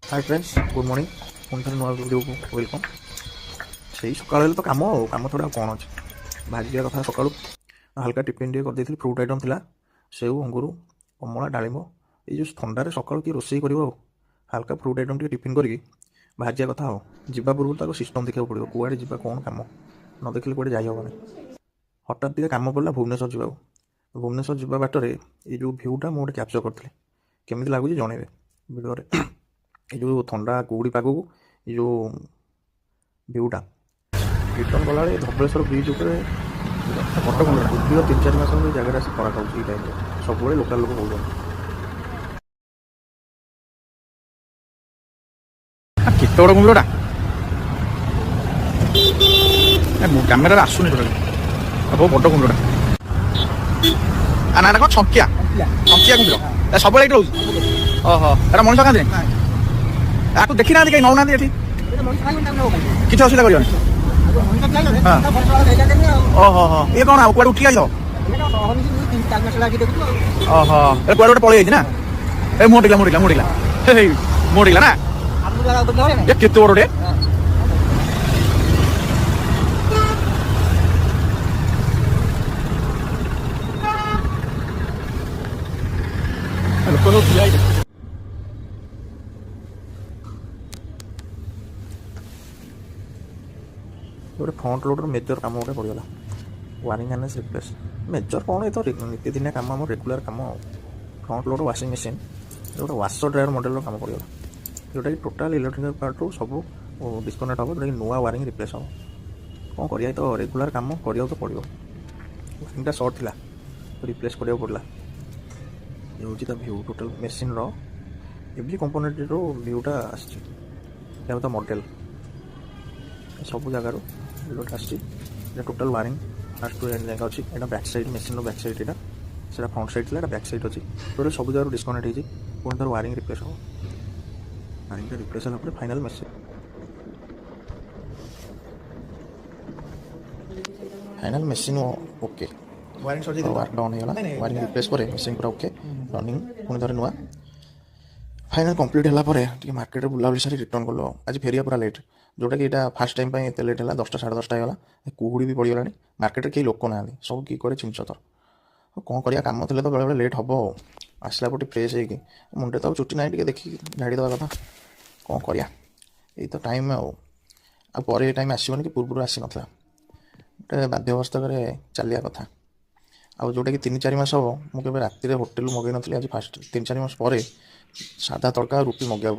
ହାଏ friends, good morning. ପୁଣି ଥରେ ନୂଆ ଭିଡ଼ିଓକୁ welcome. ସେଇ ସକାଳ ହେଲେ ତ କାମ, ଆଉ କାମ ଛଡ଼ା ଆଉ କ'ଣ ଅଛି? ବାହାରି ଯିବା କଥା ସକାଳୁ। ହାଲକା ଟିଫିନ୍ ଟିକେ କରିଦେଇଥିଲି, ଫ୍ରୁଟ୍ ଆଇଟମ୍ ଥିଲା, ସେଉ, ଅଙ୍ଗୁର, କମଳା, ଡାଳିମ୍ବ। ଏଇ ଯେଉଁ ଥଣ୍ଡାରେ ସକାଳୁ କିଏ ରୋଷେଇ କରିବ? ଆଉ ହାଲକା ଫ୍ରୁଟ୍ ଆଇଟମ୍ ଟିକେ ଟିଫିନ୍ କରିକି ବାହାରି ଯିବା କଥା। ଆଉ ଯିବା ପୂର୍ବରୁ ତାକୁ ସିଷ୍ଟମ୍ ଦେଖିବାକୁ ପଡ଼ିବ, କୁଆଡ଼େ ଯିବା କ'ଣ କାମ ନ ଦେଖିଲେ କୁଆଡ଼େ ଯାଇ ହେବନି। ହଠାତ୍ ଟିକେ କାମ ପଡ଼ିଲା ଭୁବନେଶ୍ୱର ଯିବାକୁ। ଭୁବନେଶ୍ୱର ଯିବା ବାଟରେ ଏଇ ଯେଉଁ ଭ୍ୟୁଟା ମୁଁ ଗୋଟେ କ୍ୟାପଚର୍ କରିଥିଲି, କେମିତି ଲାଗୁଛି ଜଣେଇବେ ଭିଡ଼ିଓରେ। ଏ ଯେଉଁ ଥଣ୍ଡା କୁହୁଡ଼ି ପାଗକୁ ଏ ଯେଉଁ ଭ୍ୟୁଟା। ରିଟର୍ନ ଗଲାବେଳେ ଧବଳେଶ୍ୱର ବ୍ରିଜ୍ ଉପରେ କଟକ ଦୀର୍ଘ 3-4 ମାସ ହେବ ଏ ଜାଗାରେ ଆସି ଖରା ଖାଉଛି। ଏଇ ଟାଇମ୍ରେ ସବୁବେଳେ ଲୋକାଲ୍ ଲୋକ କହୁଛନ୍ତି। କେତେ ବଡ଼ କୁମ୍ଭୀରଟା! ମୁଁ କ୍ୟାମେରାରେ ଆସୁନି ଟୋଟାଲି। ବହୁତ ବଡ଼ କୁମ୍ଭୀରଟା। ନା, ଏଟା କ'ଣ ଛଙ୍କିଆ? ଛଙ୍କିଆ କୁମ୍ଭୀର। ଏ ସବୁବେଳେ ଏଇଠି ରହୁଛି? ଓହୋ, ଏଟା ମଣିଷ ଖାଆନ୍ତିନି? ଆକୁ ଦେଖିନାହାନ୍ତି, କେହି ନଉନାହାନ୍ତି ଏଠି, କିଛି ଅସୁବିଧା କରିବନି? ହଁ, ଓହୋ ହୋ। ଇଏ କ'ଣ ଆଉ କୁଆଡ଼େ ଉଠିକି ଆସିବ? ଓହୋ, ଏ କୁଆଡ଼େ ଗୋଟେ ପଳେଇ ଯାଇଛି ନା? ଏ ମୁହଁ ଟିକିଲା, ମୁହଁ ଟିକିଲା, ମୁହଁ ଟିକିଲା, ହେଇ ମୁହଁ ଟିକିଲା ନା। ଏ କେତେ ବଡ଼ଟେ! ଲୋକ ସବୁ ଠିଆ ହେଇଛନ୍ତି। ଗୋଟେ ଫ୍ରଣ୍ଟ ଲୋଡ଼ର ମେଜର କାମ ଗୋଟେ ପଡ଼ିଗଲା, ୱାରିଂ ହାର୍ନେସ୍ ରିପ୍ଲେସ୍। ମେଜର କ'ଣ, ଏ ତ ନୀତିଦିନିଆ କାମ, ଆମର ରେଗୁଲାର କାମ। ଆଉ ଫ୍ରଣ୍ଟ ଲୋଡ଼ ୱାସିଂ ମେସିନ୍ ଗୋଟେ ୱାସର ଡ୍ରାୟର ମଡ଼େଲର କାମ ପଡ଼ିଗଲା, ଯେଉଁଟାକି ଟୋଟାଲ୍ ଇଲେକ୍ଟ୍ରିକାଲ୍ ପାର୍ଟରୁ ସବୁ ଡିସ୍କନେକ୍ଟ ହେବ, ଯେଉଁଟାକି ନୂଆ ୱାରିଂ ରିପ୍ଲେସ୍ ହେବ। କ'ଣ କରିବା, ଏ ତ ରେଗୁଲାର କାମ, କରିବାକୁ ତ ପଡ଼ିବ। ୱାରିଂଟା ସର୍ଟ ଥିଲା, ରିପ୍ଲେସ୍ କରିବାକୁ ପଡ଼ିଲା। ଏ ହେଉଛି ତା ଭ୍ୟୁ, ଟୋଟାଲ୍ ମେସିନ୍ର ଏଭ୍ରି କମ୍ପୋନେଣ୍ଟରୁ ଭ୍ୟୁଟା ଆସିଛି। ଏହା ତା ମଡ଼େଲ୍, ସବୁ ଜାଗାରୁ ଭିଡ଼ିଓଟା ଆସିଛି। ଏଇଟା total wiring first to end ଯାକ ଅଛି। ଏଇଟା ବ୍ୟାକ୍ ସାଇଡ଼୍, ମେସିନ୍ର ବ୍ୟାକ୍ ସାଇଡ଼୍ ଏଇଟା। ସେଇଟା ଫ୍ରଣ୍ଟ ସାଇଡ଼୍ ଥିଲା, ଏଇଟା ବ୍ୟାକ୍ ସାଇଡ଼୍ ଅଛି। ଟୋଟାଲ୍ ସବୁ ଜାଗାରୁ ଡିସ୍କନେକ୍ଟ ହେଇଛି। ପୁଣି ଥରେ ୱାରିଂ ରିପ୍ଲେସ୍ ହେବ। ୱାରିଂଟା ରିପ୍ଲେସ୍ ହେଲା ପରେ final machine, final machine okay. Wiring ସରିଯାଇଛି। ୱାର୍କ ଡନ୍ ହେଇଗଲା। ୱାରିଂ ରିପ୍ଲେସ୍ ପରେ ମେସିନ୍ ପୁରା ଓକେ, ରନିଂ ପୁଣି ଥରେ ନୂଆ। ଫାଇନାଲ୍ କମ୍ପ୍ଲିଟ୍ ହେଲା ପରେ ଟିକେ ମାର୍କେଟରେ ବୁଲାବୁଲି ସାରି ରିଟର୍ନ କଲୁ। ଆଉ ଆଜି ଫେରିବା ପୁରା ଲେଟ୍, ଯେଉଁଟାକି ଏଇଟା ଫାର୍ଷ୍ଟ ଟାଇମ୍ ପାଇଁ ଏତେ ଲେଟ୍ ହେଲା। 10ଟା 10:30 ହେଇଗଲା। କୁହୁଡ଼ି ବି ପଡ଼ିଗଲାଣି। ମାର୍କେଟରେ କେହି ଲୋକ ନାହାନ୍ତି, ସବୁ କିଏ କୁଆଡ଼େ ଛିଞ୍ଚତର। କ'ଣ କରିବା, କାମ ଥିଲେ ତ ବେଳେବେଳେ ଲେଟ୍ ହେବ। ଆଉ ଆସିଲା ପରେ ଟିକେ ଫ୍ରେଶ୍ ହେଇକି, ମୁଣ୍ଡରେ ତ ଆଉ ଚୁଟି ନାହିଁ, ଟିକେ ଦେଖିକି ଝାଡ଼ି ଦେବା କଥା। କ'ଣ କରିବା, ଏଇ ତ ଟାଇମ୍। ଆଉ ପରେ ଏ ଟାଇମ୍ ଆସିବନି କି ପୂର୍ବରୁ ଆସିନଥିଲା। ଗୋଟେ ବାଧ୍ୟ ଅବସ୍ଥାରେ ଚାଲିବା କଥା। ଆଉ ଯେଉଁଟାକି 3-4 ମାସ ହେବ ମୁଁ କେବେ ରାତିରେ ହୋଟେଲରୁ ମଗେଇ ନଥିଲି, ଆଜି ଫାଷ୍ଟ 3-4 ମାସ ପରେ ସାଧା ତଡ଼କା ଆଉ ରୁଟି ମଗେଇବାକୁ